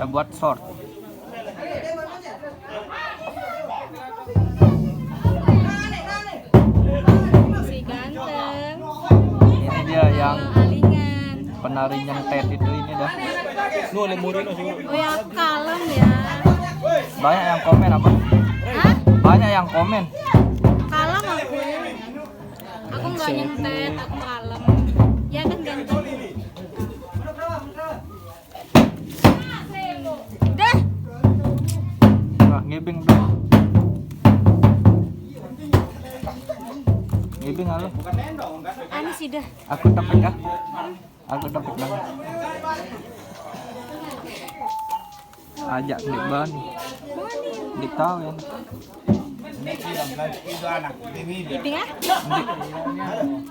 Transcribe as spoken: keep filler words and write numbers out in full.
Kita buat short. Si ganteng. Ini dia yang Alingan. Penari nyentet itu ini dah. Nu, lemuri nu sih. Oh ya, kalem ya. Banyak yang komen apa? Hah? Banyak yang komen. Kalem aku. Aku nggak nyentet, aku kalem. Ya kan, ganteng. Dah. Wah, ngibing tuh. Ngibing halo. Anu sih dah. Aku tepik ah. Aku tepik dah. Ajak nih bani. Dik tahu ya. Iping ah? Anu.